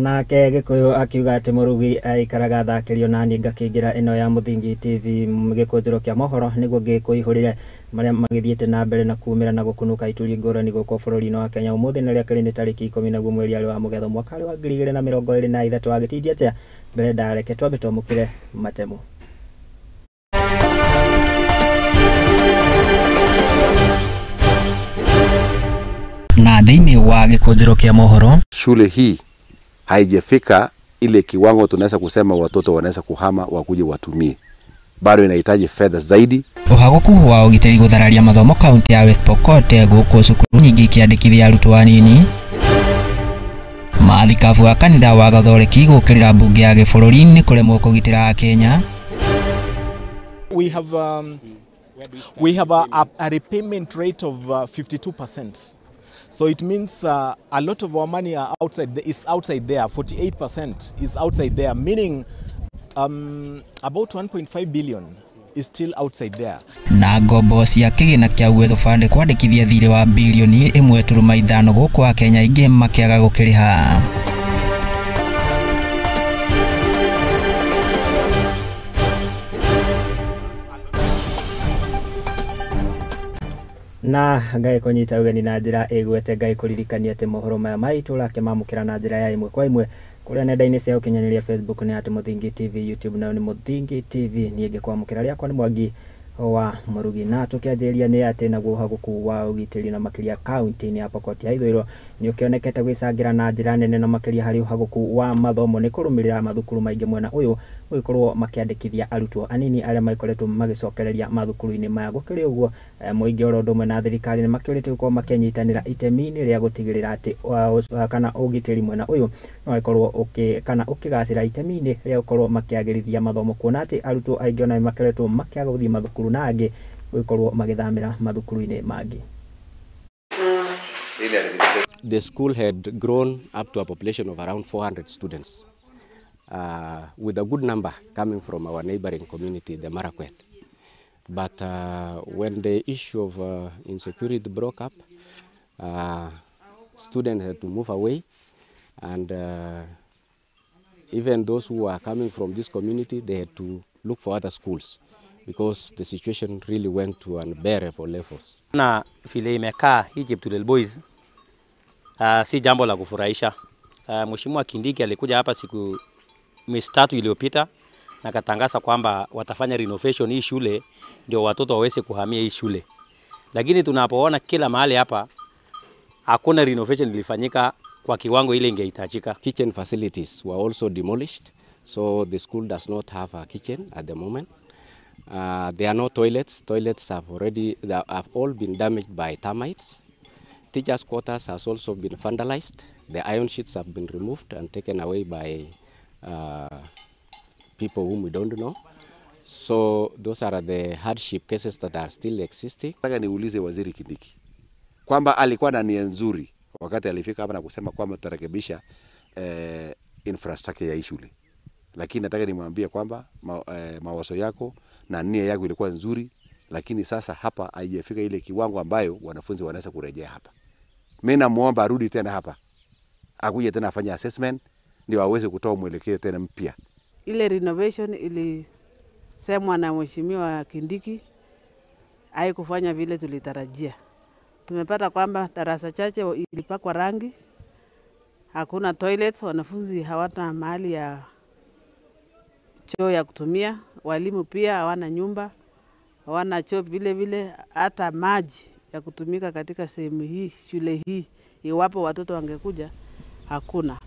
Nake Gikuyu akiuga ati murugi aikaraga thakirio na niĩ ngakĩingĩra ĩno ya Mũthingi TV gĩkũnjĩro kĩa mohoro nĩguo ngĩkũihũrĩre marĩa magĩthiĩte na mbere na kumĩra na gũkunũka ituri ngũrani gũkũ bũrũri-inĩ wa Kenya. Ũmũthĩ na rĩa kerĩ nĩ tarĩki 10 naguo mweri arĩ wa Mũgetho mwaka wa 2023. Wagĩtindia atĩa? Mbere ndareke twambe twamũkĩre matemu. Na thĩinĩ wa gĩkũnjĩro kĩa mohoro, shule hii haijafika ile kiwango tunaweza kusema watoto wanaweza kuhama wakuje watumie. Bado inahitaji fedha zaidi. Uhaguku wa ũgitĩri gũthararia mathomo kaunti ya West Pokot gũkũ cukuru nyingĩ ikĩandĩkithia arutwo anini. Mathikabu wa kanitha wa Gathoreki gũkĩrĩra mbunge ya gĩbũrũri nĩ kũremwo kũgitĩra Akenya. We have a repayment rate of 52%. So it means a lot of our money are outside, is outside there. 48% is outside there, meaning about 1.5 billion is still outside there. Na ngombo cia kĩgĩna kĩa Uwezo Fund kwandĩkithia thirĩ wa bilioni 1.5 gũkũ Akenya aingĩ makĩaga gũkĩrĩha. Na ngai kũnyita ũgeni na njĩra ĩgwete ngai kũririkania atĩ mohoro maya ma itũra kĩmamũkĩra na njĩra ya ĩmwe kwa ĩmwe kũrĩa nenda-inĩ cia ũkinyanĩria Facebook nĩ atĩ Mũthingi TV, YouTube nayo nĩ Mũthingi TV. Niĩ ngĩkwamũkĩra rĩakwa nĩ Mwangi wa Mũrugi. Na tũkĩanjĩrĩria nĩ atĩ naguo ũhagũku wa ũgitĩri na makĩria kaunti-inĩ ya Pokot ya Ithũĩro nĩ ũkĩonekete gwĩcangĩra na njĩra nene na makĩria harĩ ũhagũku wa mathomo nĩ kũrũmĩrĩra mathukuru maingĩ mwena ũyũ gũgĩkorwo makĩandĩkithia arutwo anini arĩa magĩkoretwo magĩcokereria mathukuru-inĩ maya. Gũkĩrĩ ũguo mũingĩ oro ũndũ ũmwe na thirikari nĩ makĩũrĩtio gũkorwo makĩnyitanĩra itemi-inĩ rĩa gũtigĩrĩra atĩ kana ũgitĩri mwena ũyũ no ũgĩkorwo kana ũkĩgacĩra itemi-inĩ rĩa gũkorwo makĩagĩrithia mathomo, kuona atĩ arutwo aingĩ ona nĩmakoretwo makĩaga gũthiĩ mathukuru na angĩ gũgĩkorwo magĩthamĩra mathukuru-inĩ mangĩ. The school had grown up to a population of around 400 students, with a good number coming from our neighboring community, the Marakwet. But when the issue of insecurity broke up, students had to move away, and even those who are coming from this community, they had to look for other schools because the situation really went to unbearable levels. Na vile imekaa hii Cheptulel Boys si jambo la kufurahisha. Mheshimiwa Kindiki alikuja hapa siku mitatu iliyopita na katangaza kwamba watafanya renovation hii shule ndio watoto waweze kuhamia hii shule. Lakini tunapoona kila mahali hapa hakuna renovation ilifanyika kwa kiwango ile ingehitajika. Kitchen facilities were also demolished, so the school does not have a kitchen at the moment. There are no toilets. Toilets have all been damaged by termites. Teachers' quarters has also been vandalized. The iron sheets have been removed and taken away by people whom we don't know. So those are the hardship cases that are still existing. Nataka niulize Waziri Kindiki kwamba alikuwa na nia nzuri wakati alifika hapa na kusema kwamba tutarekebisha infrastructure ya shule. Lakini nataka nimwambie kwamba mawazo yako na nia yako ilikuwa nzuri, lakini sasa hapa haijafika ile kiwango ambayo wanafunzi wanaweza kurejea hapa. Mimi namuomba arudi tena hapa, akuje tena afanye assessment ndio aweze kutoa mwelekeo tena mpya. Ile renovation ilisemwa na Mheshimiwa Kindiki haikufanya vile tulitarajia. Tumepata kwamba darasa chache ilipakwa rangi, hakuna toilets, wanafunzi hawana mahali ya choo ya kutumia, walimu pia hawana nyumba, hawana choo vile vile, hata maji ya kutumika katika sehemu hii, shule hii, iwapo watoto wangekuja hakuna.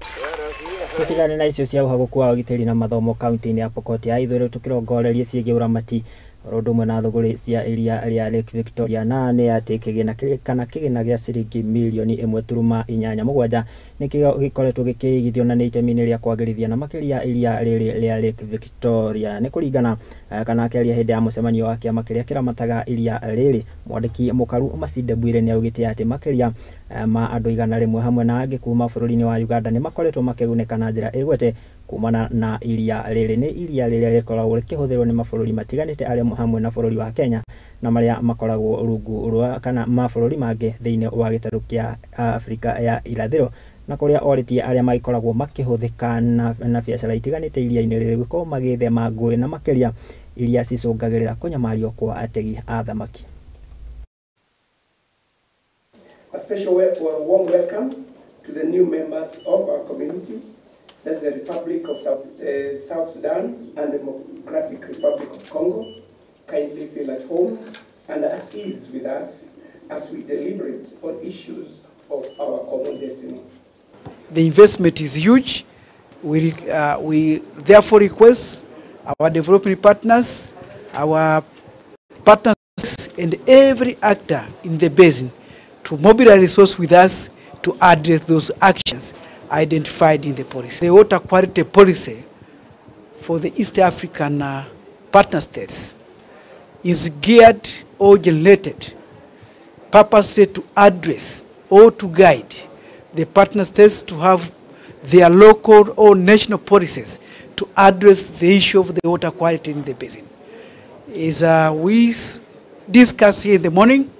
Tutigane na icio cia ũhagũku wa ũgitĩri na mathomo kaunti-inĩ ya Pokot ya Ithũĩro tũkĩrongoreria ciĩgiĩ ũramati ũndũ ũmwe na thũgũrĩ cia iria rĩa Lake Victoria na nĩ atĩ kĩgĩna kana kĩgĩna gĩa ciringi milioni 1.87 nĩkĩo gĩkoretwo gĩkĩigithio na nĩ itemi-inĩ rĩa kwagĩrithia na makĩria iria rĩrĩ rĩa Lake Victoria. Nĩ kũringana kana akĩaria hĩndĩ ya mũcemanio wa kĩama kĩrĩa kĩramataga iria rĩrĩ, mwandĩki Mũkaru Masinde Bwire nĩ augĩte atĩ makĩria ma andũ 100 hamwe na angĩ kuma bũrũri-inĩ wa Uganda nĩ makoretwo makĩgunĩka na njĩra ĩgwete kumana na iria rĩrĩ. Nĩ iria rĩrĩa rĩkoragwo rĩkĩhũthĩrwo nĩ mabũrũri matiganĩte arĩa hamwe na bũrũri wa Kenya na marĩa makoragwo rungu rwa kana mabũrũri mangĩ thĩinĩ wa gĩtarũ kĩa Afrika ya irathĩro Na kũrĩa orĩtie arĩa magĩkoragwo makĩhũthĩka na biacara itiganĩte iria-inĩ rĩrĩ gũkorwo magĩthema ngũĩ na makĩria iria cicũngagĩrĩra kũnyamario kwa ategi a thamaki. A special warm welcome to the new members of our community, that's the Republic of South Sudan and Democratic Republic of Congo. Kindly feel at home and at ease with us as we deliberate on issues of our common destiny. The investment is huge. We therefore request our development partners, our partners and every actor in the basin to mobilize resources with us to address those actions identified in the policy. The water quality policy for the East African partner states is geared or generated purposely to address or to guide the partner states to have their local or national policies to address the issue of the water quality in the basin. As we discussed here in the morning,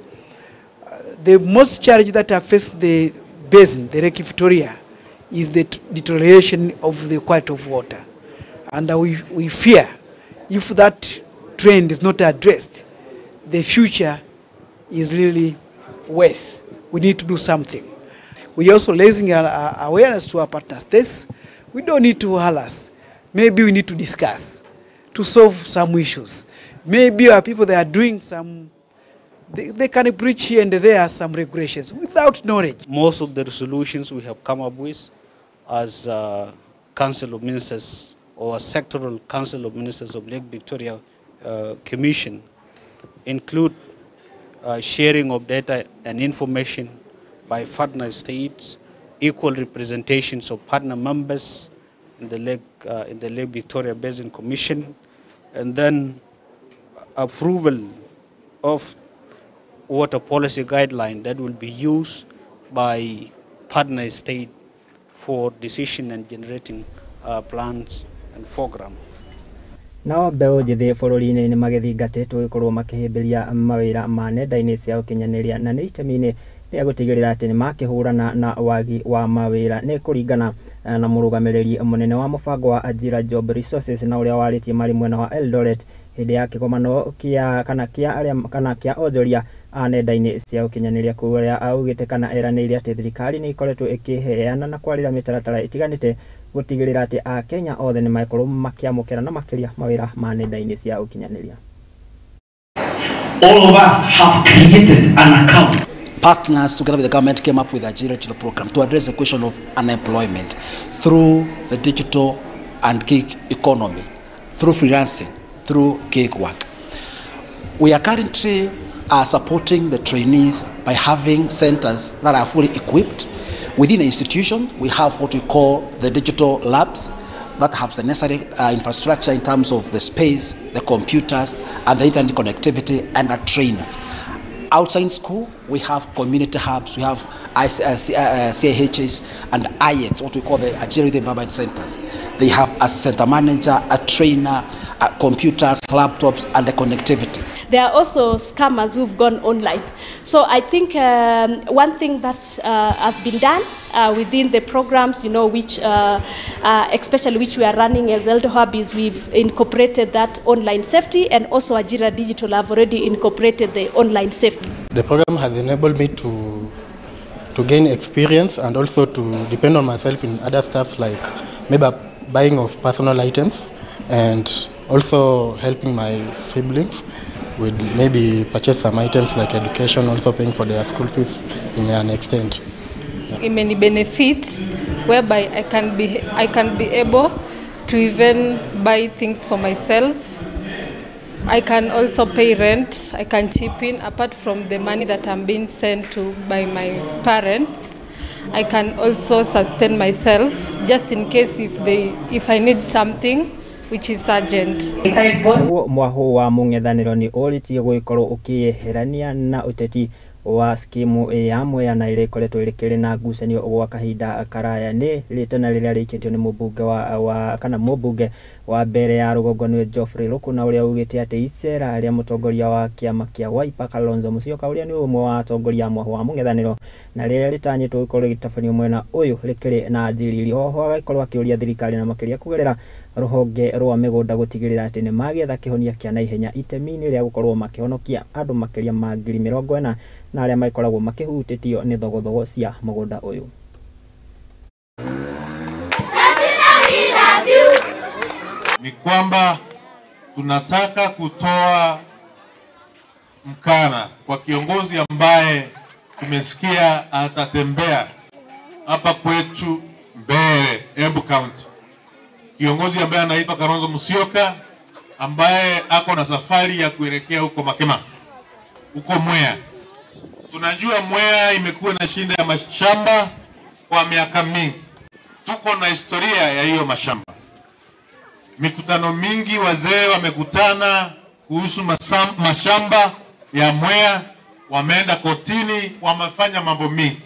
the most challenge that affects the basin, the Lake Victoria, is the deterioration of the quality of water. And we fear if that trend is not addressed, the future is really worse. We need to do something. We are also raising our awareness to our partner states. We don't need to harass. Maybe we need to discuss to solve some issues. Maybe our people that are doing some, they can breach here and there some regulations without knowledge. Most of the resolutions we have come up with as Council of Ministers or Sectoral Council of Ministers of Lake Victoria Commission include sharing of data and information by partner states, equal representations of partner members in the Lake Victoria Basin Commission, and then approval of water policy guideline that will be used by partner state for decision and generating plans and program. Nao mbeũ njĩthĩ bũrũri-inĩ nĩ magĩthingatĩtwo gũkorwo makĩhĩmbĩria mawĩra ma nenda-inĩ cia ũkinyanĩria na nĩ itemi-inĩ rĩa gũtigĩrĩra atĩ nĩ makĩhũrana na wagi wa mawĩra. Nĩ kũringana na mũrũgamĩrĩri mũnene wa mũbango wa Ajira Job Resources na ũrĩa warĩtie marĩ mwena wa Eldoret hĩndĩ ya kĩgomano kĩa kana kĩa arĩa kana kĩa onjoria a nenda-inĩ cia ũkinyanĩria kũu ũrĩa augĩte kana eranĩire atĩ thirikari nĩ ĩkoretwo ĩkĩheana na kwarĩra mĩtaratara ĩtiganĩte gũtigĩrĩra atĩ Akenya othe nĩ makorwo makĩamũkĩra na makĩria mawĩra ma nenda-inĩ cia ũkinyanĩria. All of us have created an account. Partners together with the government came up with a Ajira Digital program to address the question of unemployment through the digital and gig economy, through freelancing, through gig work. We are currently supporting the trainees by having centers that are fully equipped. Within the institution, we have what we call the digital labs that have the necessary infrastructure in terms of the space, the computers, and the internet connectivity, and a trainer. Outside school, we have community hubs, we have CIHs and IETs, what we call the Ajira Empowerment Centers. They have a center manager, a trainer, computers, laptops, and the connectivity. There are also scammers who've gone online. So I think one thing that has been done within the programs, you know, which especially which we are running as EldoHub, is we've incorporated that online safety, and also Ajira Digital have already incorporated the online safety. The program has enabled me to gain experience and also to depend on myself in other stuff like maybe buying of personal items and also helping my siblings with maybe purchase some items like education, also paying for their school fees in an extent. Yeah. Many benefits whereby I can be able to even buy things for myself. I can also pay rent, I can chip in apart from the money that I'm being sent to by my parents. I can also sustain myself just in case if I need something which is urgent. Mwahu wa mũng'ethanĩro nĩ ũrĩtie gũgĩkorwo ũkĩyeherania na ũteti wa skimu ya Mwea na ĩrĩa ĩkoretwo ĩrĩkĩrĩ na ngucanio gwa kahinda karaya nĩ rĩtana rĩrĩa rĩikĩtio nĩ mũmbunge wa kana mũmbunge wa mbere ya rũgongo nĩ Geoffrey Lukuna ũrĩa ugĩte atĩ icera rĩa mũtongoria wa kĩama kĩa Wiper Kalonzo Musyoka ũrĩa nĩ ũmwe wa atongoria a mwahũ wa mũng'ethanĩro na rĩrĩa rĩtanyĩtwo gũkorwo rĩgĩtabanio mwena ũyũ rĩkĩrĩ na njiriri. Oho agagĩkorwo akĩũria thirikari na makĩria kũgerera rũhonge rwa mĩgũnda gũtigĩrĩra atĩ nĩ magĩetha kĩhonia kĩa naihenya itemi-inĩ rĩa gũkorwo makĩhonokia andũ makĩria ma 40,000 na arĩa magĩkoragwo makĩhutĩtio nĩ thogothogo cia mũgũnda ũyũ. Ni kwamba tunataka kutoa mkana kwa kiongozi ambaye tumesikia atatembea hapa kwetu Mbere, Embu County. Kiongozi ambaye anaitwa Kalonzo Musyoka, ambaye ako na safari ya kuelekea huko Makema, huko Mwea. Tunajua Mwea imekuwa na shinda ya mashamba kwa miaka mingi. Tuko na historia ya hiyo mashamba. Mikutano mingi wazee wamekutana kuhusu mashamba ya Mwea, wameenda kotini, wamefanya mambo mingi.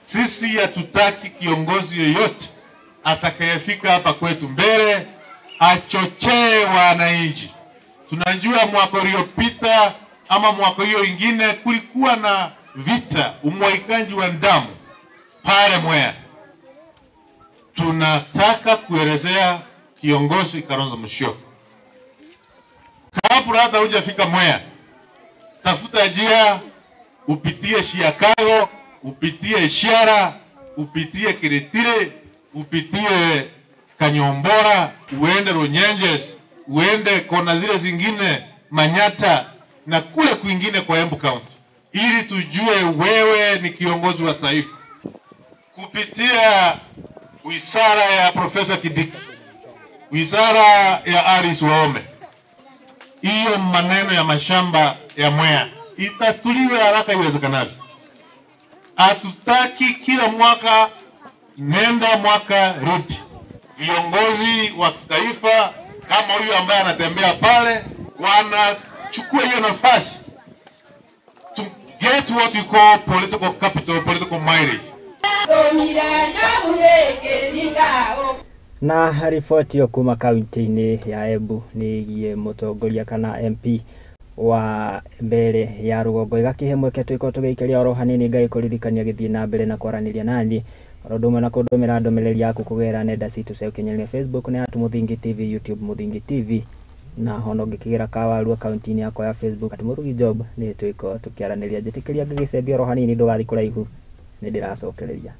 Sisi hatutaki kiongozi yoyote atakayefika hapa kwetu Mbere achochee wananchi. Tunajua mwaka uliopita ama mwaka hiyo ingine kulikuwa na vita, umwagikaji wa damu pale Mwea. Tunataka kuelezea kiongozi Kalonzo Musyoka, kabla hata hujafika Mwea, tafuta njia, upitie Chicago, upitie Ishara, upitie Kiritire, upitie Kanyombora, uende Runyenjes, uende kona zile zingine Manyata na kule kwingine kwa Embu County, ili tujue wewe ni kiongozi wa taifa. Kupitia wizara ya Profesa Kindiki, wizara ya Alice Wahome, hiyo maneno ya mashamba ya Mwea itatuliwe haraka iwezekanavyo. Hatutaki kila mwaka nenda mwaka rudi. Viongozi wa kitaifa kama huyu ambaye anatembea pale wanachukua hiyo nafasi to get what you call political capital, political mileage. Na riboti yo kuma kaunti-inĩ ya Embu nĩ ĩgiĩ mũtongoria kana MP wa mbere ya rũgongo ĩgakĩhe mweke twĩkorwo tũgĩikĩria oro hanini Ngai kũririkania gĩthiĩ na mbere na kwaranĩria nani oro ũndũ ũmwe na kũndũmĩra ndũmĩrĩri yaku kũgerera nenda citũ cia ũkinyanĩria Facebook nĩ at Mũthingi TV, YouTube Mũthingi TV na hono ngĩkĩgĩra kawaru akaunti-inĩ yakwa ya Facebook at Mũrugi Job nĩ twĩkorwo tũkĩaranĩria. Njĩtĩkĩria ngĩgĩcembia oro hanini ndũgathiĩ kũraihu nĩ ndĩracokereria.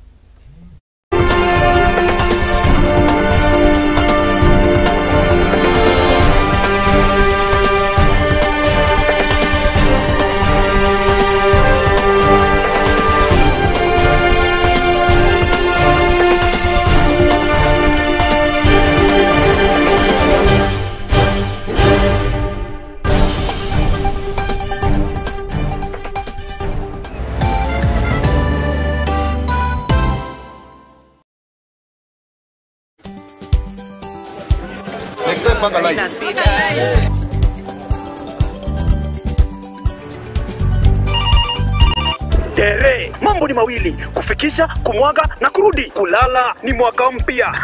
Tere, mambo ni mawili, kufikisha, kumwaga na kurudi. Kulala ni mwaka mpya.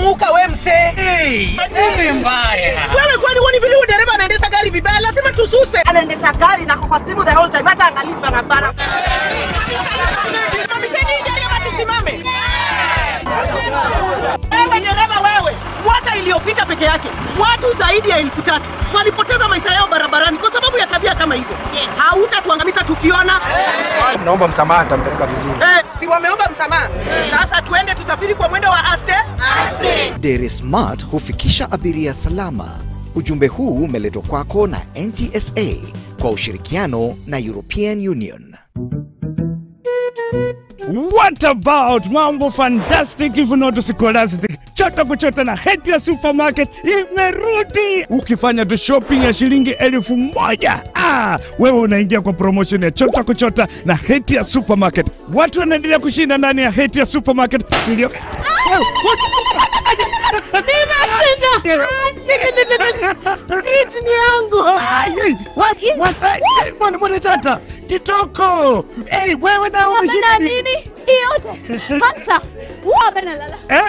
Muka we mse. Hey, nini mbaya? Wewe kwani huoni vile huyu dereva anaendesha gari vibaya? Lazima tususe. Anaendesha gari na kwa simu the whole time, hata angalii barabara. Simamisheni gari ama tusimame. Wewe dereva wewe, mwaka iliyopita peke yake watu zaidi ya 3,000 walipoteza maisha yao barabarani kwa sababu ya tabia kama hizo. Yes. Hautatuangamiza tukiona. Naomba msamaha, nitampeleka vizuri. Si wameomba msamaha. Sasa tuende tusafiri kwa mwendo wa aste. Aste. Dere Smart hufikisha abiria salama. Ujumbe huu umeletwa kwako na NTSA kwa ushirikiano na European Union. What about mambo fantastic if not scholastic? Chota kuchota na Hetia Supermarket imerudi. Ukifanya tu shopping ya shilingi 1,000 Wewe unaingia kwa promotion ya Chota Kuchota na Hetia Supermarket. Watu wanaendelea kushinda ndani ya Hetia Supermarket. Nimeshinda. Fridge ni yangu. Mwana tata. Kitoko. Hey, wewe na umeshinda nini? Yote. Hamsa.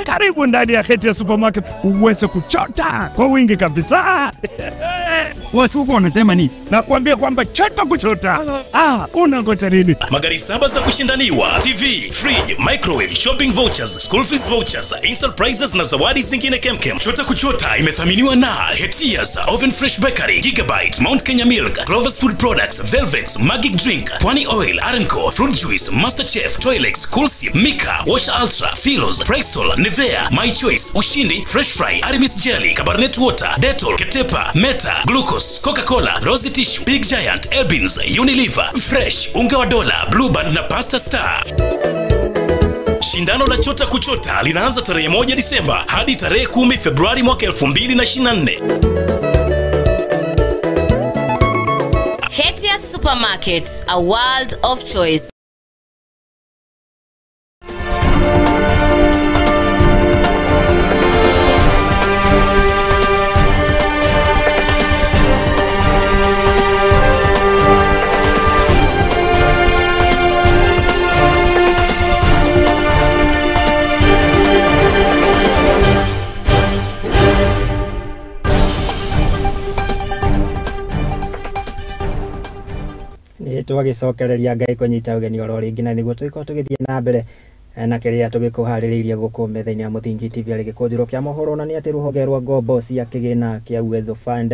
Karibu ndani ya Hetia Supermarket uweze kuchota kwa wingi kabisa. Watu wanasema nini? Nakwambia kwamba chota kuchota. Unangoja nini? Magari 7 za kushindaniwa, TV, fridge, microwave, shopping vouchers, school fees vouchers, instant prizes na zawadi zingine kemkem. Chota Kuchota imethaminiwa na Hetia's Oven Fresh Bakery, Gigabyte, Mount Kenya Milk, Clover's Food Products, Velvex, Magic Drink, Pwani Oil, Arenco, Fruit Juice, Master Chef, Toilex, Coolsip, Mika, Wash Ultra, Philos, Prextol, Nivea, My Choice, Ushindi, Fresh Fry, Aramis Jelly, Cabernet Water, Dettol, Ketepa, Meta, Glucose, Coca-Cola, Rosy Tissue, Big Giant, Elbins, Unilever, Fresh, Unga wa Dola, Blue Band na Pasta Star. Shindano la Chota Kuchota linaanza tarehe 1 Disemba hadi tarehe 10 Februari mwaka 2024. Hetia Supermarket, a world of choice. Twagicokereria Ngai kunyita ugeni oro ringi na niguo tugikorwo tugithie na mbere na kiria tugikuhaririirie guku metha-ini ya Muthingi TV ari gikunjiro kia mohoro na ni ati ruhonge rwa ngombo cia kigina kia Uwezo Fund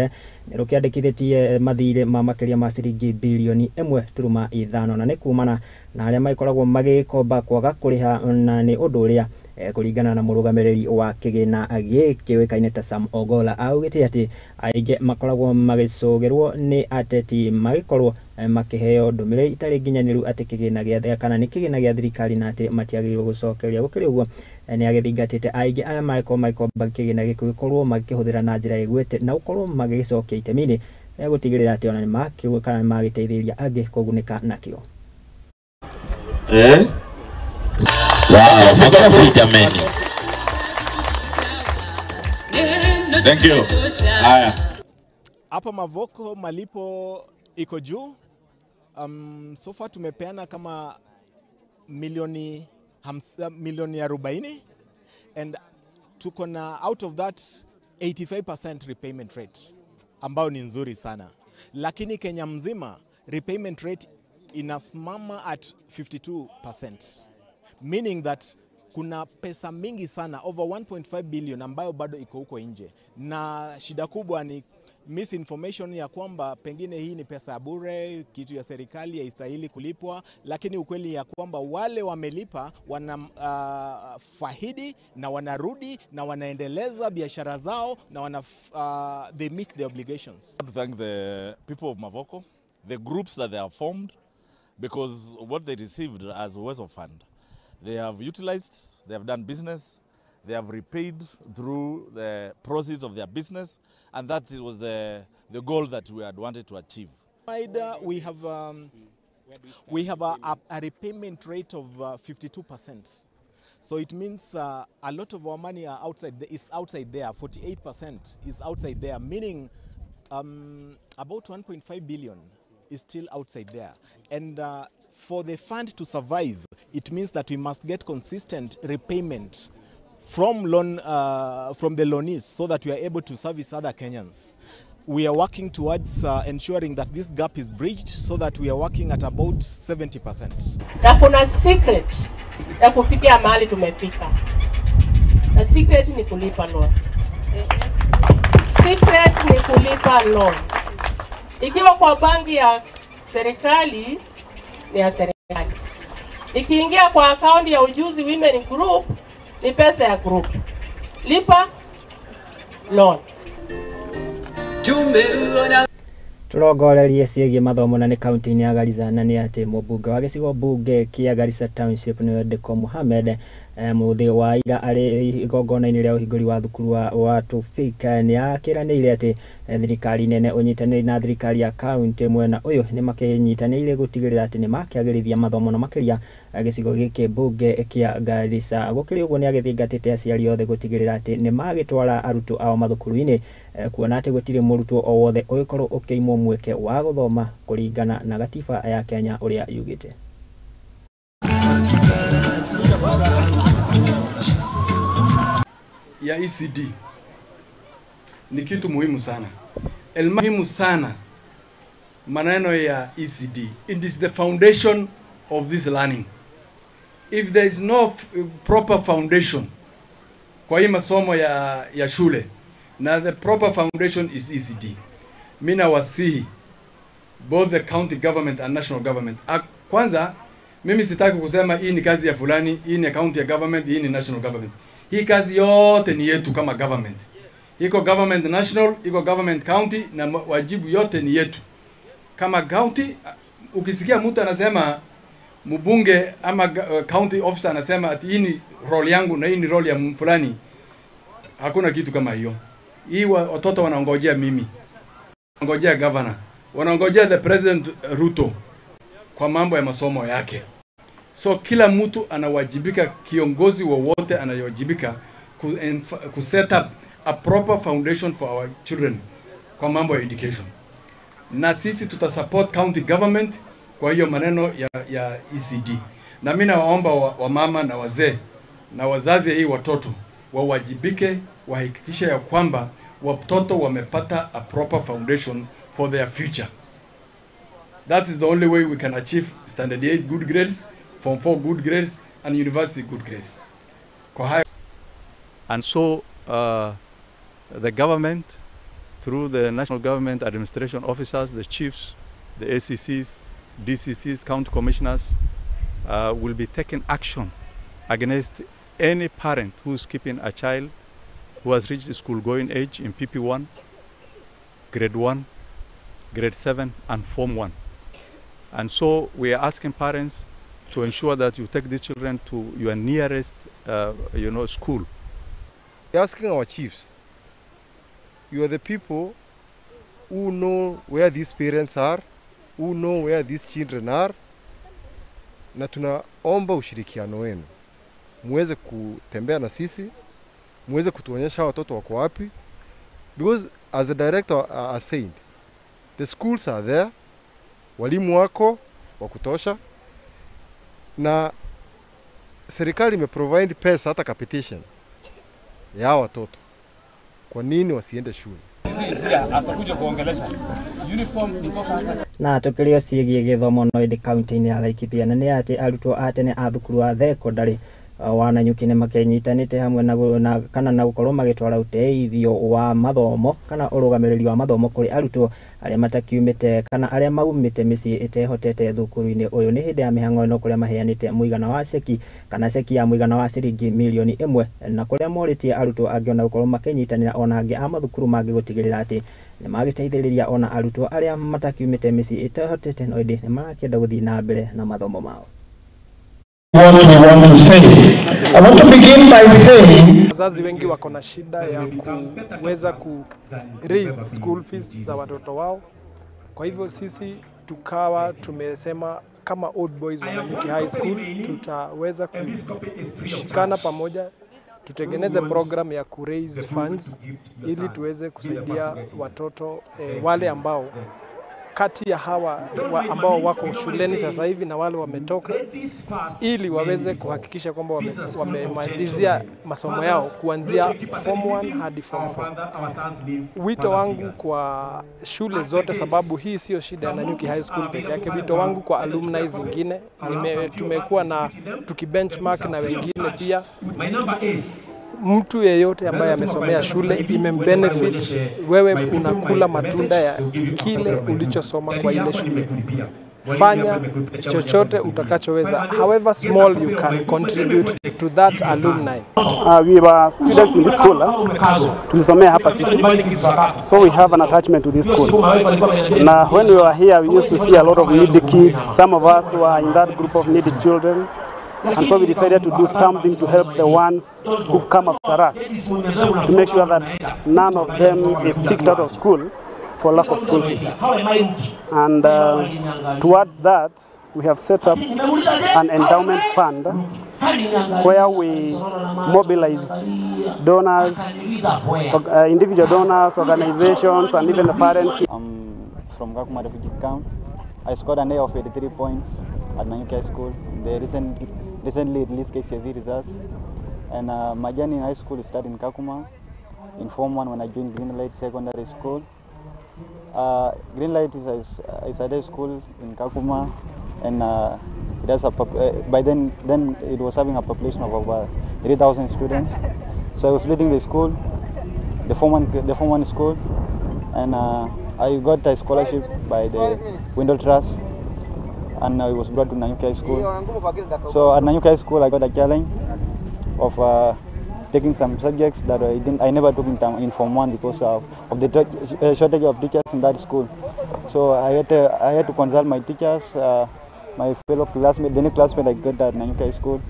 ni rukiandikithitie mathire ma makiria ma ciringi bilioni 1.5 na ni kumana na aria magikoragwo magikomba kwaga kuriha na ni undu uria kuringana na murugamiriri wa kigina giki wikaine ta Sam Ogola augite ati aingi makoragwo magicugirwo ni ateti magikorwo makiheo ndumiriri itari nginyaniru ati kigina gia kana ni kigina gia thirikari na ati matiagiriirwo gucokeria gukiri uguo ni agithingatite aingi aria magikorwo magikomba kigina giki gikorwo magikihuthira na njira igwete na gukorwo magigicokia itemi-ini rĩa gutigirira ati ona ni makiuga kana magiteithĩrĩria angĩ kugunĩka nakio. Wow, makofi jameni. Thank you. Haya. Hapa Mavoko malipo iko juu. So far tumepeana kama milioni 40 and tuko na out of that 85% repayment rate ambao ni nzuri sana. Lakini Kenya mzima repayment rate inasimama at 52%. Meaning that kuna pesa mingi sana, over 1.5 billion ambayo bado iko huko nje. Na shida kubwa ni misinformation ya kwamba pengine hii ni pesa bure, kitu ya serikali haistahili kulipwa, lakini ukweli ya kwamba wale wamelipa wana fahidi na wanarudi na wanaendeleza biashara zao na wana they meet the obligations. I want to thank the people of Mavoko, the groups that they have formed, because what they received as Uwezo Fund, they have utilized, they have done business, they have repaid through the proceeds of their business, and that was the goal that we had wanted to achieve. We have, a repayment rate of 52%. So it means a lot of our money are outside, is outside there, 48% is outside there, meaning about 1.5 billion is still outside there. And for the fund to survive, it means that we must get consistent repayment from loan, from the loanees, so that we are able to service other Kenyans. We are working towards ensuring that this gap is bridged so that we are working at about 70%. Na kuna secret ya kufikia mahali tumefika. Na secret ni kulipa loan. Secret ni kulipa loan. Ikiwa kwa banki ya serikali, ni ya serikali. Ikiingia kwa akaunti ya Ujuzi Women Group, ni pesa ya group. Lipa loan. Turongorerie ciĩgiĩ mathomo na nĩ kaunti-inĩ ya Garissa na nĩ atĩ mũmbunge wa gĩcigo mbunge kĩa Garissa Township nĩwe Deko Mohamed Mũthĩ wa ira arĩ igongona-inĩ rĩa ũhingũri wa thukuru wa Tufik nĩ akĩranĩire atĩ thirikari nene ũnyitanĩri na thirikari ya kaunti mwena ũyũ nĩ makĩnyitanĩire gũtigĩrĩra atĩ nĩ makĩagĩrithia mathomo na makĩria gĩcigo gĩkĩ mbunge kĩa Garissa. Gũkĩrĩ ũguo nĩ agĩthingatĩte aciari othe gũtigĩrĩra atĩ nĩ magĩtwara arutwo ao mathukuru-inĩ kuona atĩ gũtirĩ mũrutwo o wothe ũgĩkorwo ũkĩimwo mweke wa gũthoma kũringana na gatiba ya Kenya ũrĩa yugĩte. Ya ECD ni kitu muhimu sana. Muhimu sana maneno ya ECD. It is the foundation of this learning. If there is no proper foundation kwa hii masomo ya shule, na the proper foundation is ECD. Mimi nawasihi both the county government and national government. Kwanza mimi sitaki kusema hii ni kazi ya fulani, hii ni county ya government, hii ni national government. Hii kazi yote ni yetu kama government. Iko government national, iko government county, na wajibu yote ni yetu. Kama county, ukisikia mtu anasema mbunge ama county officer anasema ati hii ni role yangu na hii ni role ya fulani, hakuna kitu kama hiyo. Hii watoto wanaongojea mimi, wanaongojea governor, wanaongojea the President Ruto kwa mambo ya masomo yake. So kila mtu anawajibika, kiongozi wowote anayewajibika ku set up a proper foundation for our children kwa mambo ya education. Na sisi tutasupport county government kwa hiyo maneno ya ECD. Na mimi nawaomba wamama na wazee na wazazi hii watoto wawajibike, wahakikishe ya kwamba watoto wamepata a proper foundation for their future. That is the only way we can achieve standard 8 good grades, form 4 good grades, and university good grades. And so the government, through the national government administration officers, the chiefs, the ACCs, DCCs, county commissioners, will be taking action against any parent who is keeping a child who has reached school-going age in PP1, grade 1, grade 7, and form 1. And so we are asking parents to ensure that you take these children to your nearest, school. We're asking our chiefs, you are the people who know where these parents are, who know where these children are, na tunaomba ushirikiano wenu. Muweze kutembea na sisi, muweze kutuonyesha watoto wako wapi, because as the director has said, the schools are there, walimu wako wa kutosha, na serikali imeprovide pesa hata capitation ya watoto. Kwa nini wasiende shule? Na tukirio ciĩgiĩ gĩthomo no ĩndĩ kaunti-inĩ ya Laikipia na nĩ atĩ arutwo a tene a thukuru wa thekondarĩ wa Nanyuki nĩ makĩnyitanĩte hamwe na kana na gũkorwo magĩtwara ũteithio wa mathomo kana ũrũgamĩrĩri wa mathomo kũrĩ arutwo arĩa matakiumĩte kana arĩa maumĩte mĩciĩ ĩtehotete thukuru-inĩ ũyũ. Nĩ hĩndĩ ya mĩhang'o ĩno kũrĩa maheanĩte mũigana wa ceki kana ceki ya mũigana wa ciringi milioni 1 na kũrĩa morĩtie arutwo angĩ ona gũkorwo makĩnyitanĩra ona angĩ a mathukuru mangĩ gũtigĩrĩra atĩ nĩ magĩteithĩrĩria ona arutwo arĩa matakiumĩte mĩciĩ ĩtehotete no ĩndĩ nĩ marakĩenda gũthiĩ na mbere na mathomo mao. What we want to say. I want to begin by saying wazazi wengi wako na shida ya kuweza ku raise school fees za watoto wao. Kwa hivyo sisi tukawa tumesema kama Old Boys wa Nanyuki High School tutaweza kushikana pamoja, tutengeneze program ya ku raise funds ili tuweze kusaidia watoto wale ambao kati ya hawa ambao wako shuleni sasa hivi na wale wametoka, ili waweze kuhakikisha kwamba wamemalizia masomo yao kuanzia form 1 hadi form 4. Wito wangu kwa shule zote, sababu hii sio shida ya Nanyuki High School peke yake, wito wangu kwa alumni zingine, tumekuwa na tukibenchmark na wengine pia. Mtu yeyote ambaye amesomea shule imembenefit, wewe unakula matunda ya kile ulichosoma kwa ile shule. Fanya chochote utakachoweza, however small you can contribute to that alumni. We were students in this school. Tulisomea hapa sisi, so we have an attachment to this school. Na when we were here, we used to see a lot of needy kids. Some of us were in that group of needy children. And so we decided to do something to help the ones who've come after us, to make sure that none of them is kicked out of school for lack of school fees. And towards that, we have set up an endowment fund where we mobilize donors, individual donors, organizations, and even the parents. I'm from Kakuma Refugee Camp. I scored an A of 83 points at Nanyuki High School. They recently released KCSE results. And my journey in high school started in Kakuma in Form 1 when I joined Greenlight Secondary School. Greenlight is a day school in Kakuma, and it has a by then it was having a population of over 3,000 students. So I was leading the school, the Form 1 school, and I got a scholarship by the Windle Trust, and I was brought to Nanyuki High School. So at Nanyuki High School, I got a challenge of taking some subjects that I never took in Form 1 because of the shortage of teachers in that school. So I had to consult my teachers, my fellow classmates, the new classmate I got at Nanyuki High School.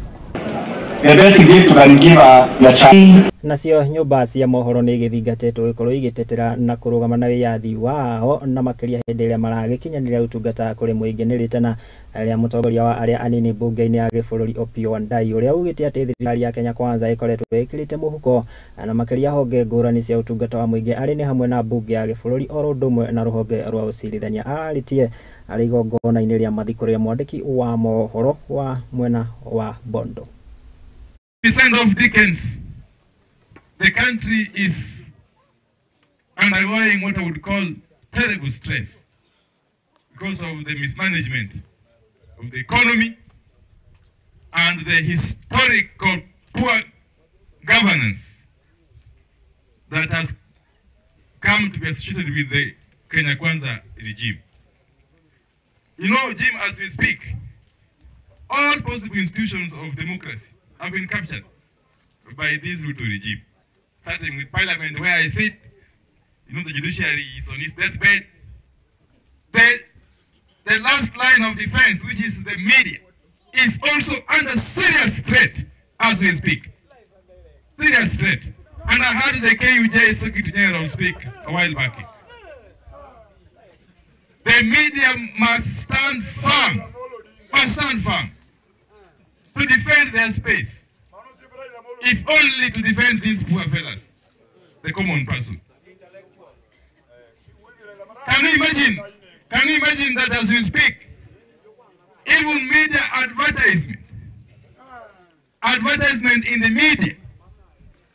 The best gift you can give your child. Nacio nyũmba cia mohoro nĩ igĩthingatĩtwo gũkorwo igĩtetera na kũrũgama na wĩyathi wao na makĩria hĩndĩ ĩrĩa maragĩkinyanĩria ũtungata kũrĩ mũingĩ. Nĩ rĩtana rĩa mũtongoria wa arĩa anini mbunge-inĩ ya gĩbũrũri Opiyo Wandayi ũrĩa ugĩte atĩ thirikari ya Kenya Kwanza ĩkoretwo ĩkĩrĩte mũhuko na makĩria honge ngũrani cia ũtungata wa mũingĩ arĩ nĩ hamwe na mbunge ya gĩbũrũri oro ũndũ ũmwe na rũhonge rwa ũcirithania. Ararĩtie arĩ igongona-inĩ rĩa mathiko rĩa mwandĩki wa mohoro wa mwena wa Bondo. Send off Dickens. The country is undergoing what I would call terrible stress because of the mismanagement of the economy and the historical poor governance that has come to be associated with the Kenya Kwanza regime. You know, Jim, as we speak, all possible institutions of democracy have been captured by this Ruto regime, starting with parliament where I sit. You know, the judiciary is on its deathbed. The last line of defense, which is the media, is also under serious threat as we speak. Serious threat. And I heard the KUJ Secretary General speak a while back. The media must stand firm to defend their space, if only to defend these poor fellas, the common person. Can you imagine? Can you imagine that as we speak, even media advertisement in the media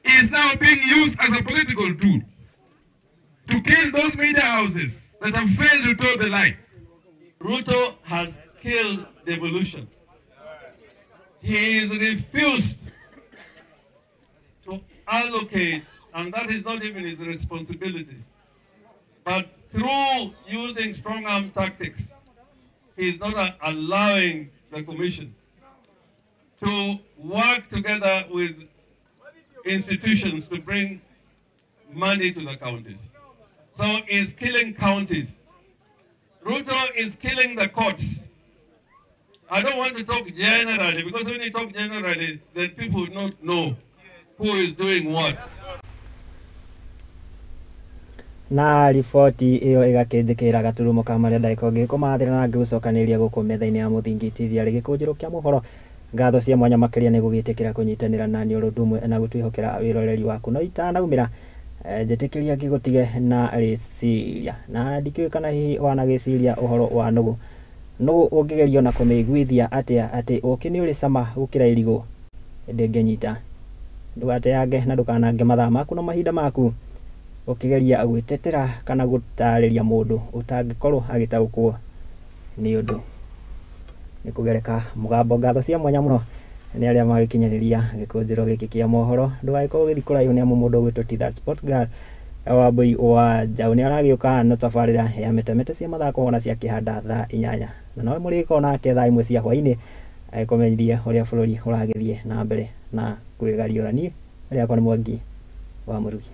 is now being used as a political tool to kill those media houses that have failed to toe the line. Ruto has killed devolution. He is refused to allocate, and that is not even his responsibility. But through using strong arm tactics, he is not allowing the commission to work together with institutions to bring money to the counties. So he's killing counties. Ruto is killing the courts. I don't want to talk generally, because when you talk generally, then people will not know who is doing what. Na riboti iyo igakĩnjĩkĩra gaturumo ka marĩa ndagĩka ũngĩkũmathĩra na ngĩgũcokanĩria gũkũ metha-inĩ ya Mũthingi TV arĩ gĩkũnjĩro kĩa mohoro. Ngatho cia mwanya makĩria nĩ gũgĩtĩkĩra kũnyitanĩra na niĩ ũndũ ũmwe na gũtwĩhokera wĩroreri waku. No itanaumĩra njĩtĩkĩria ngĩgũtige na rĩciria, na ndikĩũĩ kana hihi wanagĩciria ũhoro wa nũgũ. Nũgũ ũngĩgerio na kũmĩiguithia atĩa atĩ ũkĩ nĩ ũrĩ cama gũkĩra irigũ ndĩngĩnyita. Ndũgateange na ndũkanange mathaa maku na mahinda maku ũkĩgeria gwĩtetera kana gũtarĩria mũndũ ũtangĩkorwo agĩtaũkwo nĩ ũndũ. Nĩ kũgereka mũgambo. Ngatho cia mwanya mũno nĩ arĩa magĩkinyanĩria gĩkũnjĩro gĩkĩ kĩa mohoro. Ndũgagĩkorwo ũgĩthiĩ kũraihu nĩ amu mũndũ ũgwĩtwo T-That Sport Girl wa Mbui wa Njaũ nĩ aragĩũka na tabarĩra ya metemete cia mathako ona cia kĩhanda thaa 8 na nowe mũrĩgĩkorwo nake thaa 1 cia hwainĩ agĩkũmenyithia ũrĩa bũrũri ũragĩthiĩ na mbere na kwĩgariũra. Niĩ rĩakwa nĩ Mwangi wa Mũrugi.